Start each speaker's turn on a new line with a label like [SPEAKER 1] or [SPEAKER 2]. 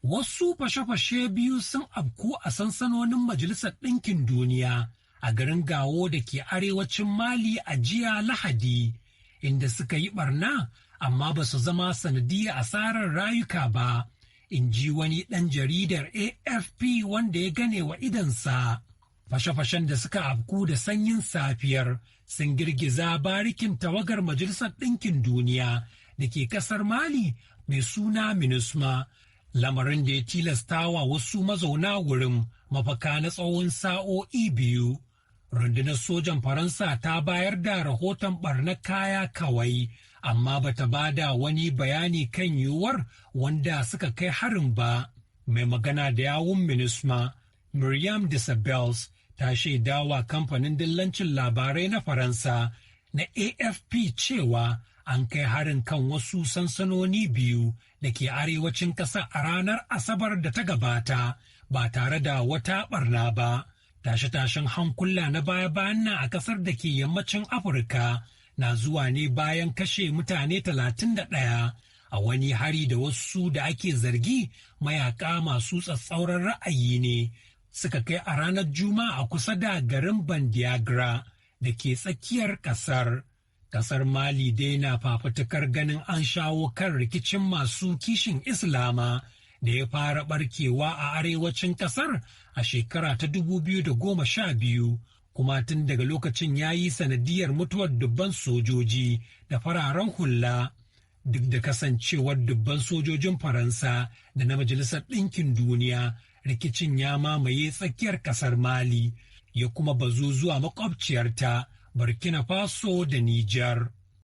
[SPEAKER 1] Wasu fashe-fashe biyu sun afku a sansanonin Majalisar Ɗinkin Duniya a garin Gawo da ke arewacin Mali a jiya Lahadi, inda suka yi barna amma ba su zama sanadiyar asarar rayuka ba, in ji wani ɗan jaridar AFP wanda ya gane wa idansa. Fashe-fashen da suka afku da sanyin safiyar sun girgiza barikin tawagar Majalisar Ɗinkin Duniya da ke ƙasar Mali mai suna MINUSMA, lamarin da ya tilastawa wasu mazauna wurin mafaka na tsawon sa'o'i 2. Rundunar sojan Faransa ta bayar da rahoton ɓarnar kaya kawai, amma bata ba da wani bayani kan yiwuwar wanda suka kai harin ba. Mai magana da yawun MINUSMA, Miriam Disabels, ta shaidawa kamfanin dillancin labarai na Faransa na AFP cewa an kai harin kan wasu sansanoni biyu da ke arewacin ƙasa a ranar Asabar da ta gabata ba tare da wata barna ba. Tashe-tashen hankula na baya-bayan nan a ƙasar da ke yammacin Afirka na zuwa ne bayan kashe mutane 31 a wani hari da wasu da ake zargi mayaka masu tsatsauran ra'ayi ne suka kai a ranar Juma'a a kusa da garin Bandiagra da ke tsakiyar ƙasar. Kasar Mali dai na fafutukar ganin an shawo kan rikicin masu kishin Islama da ya fara barkewa a arewacin kasar a shekara ta 2012, kuma tun daga lokacin ya yi sanadiyar mutuwar dubban sojoji da fararen hula. Duk da kasancewar dubban sojojin Faransa da na Majalisar Ɗinkin Duniya, rikicin ya mamaye tsakiyar kasar Mali ya kuma bazu zuwa makwabciyarta Burkina Faso da Nijar.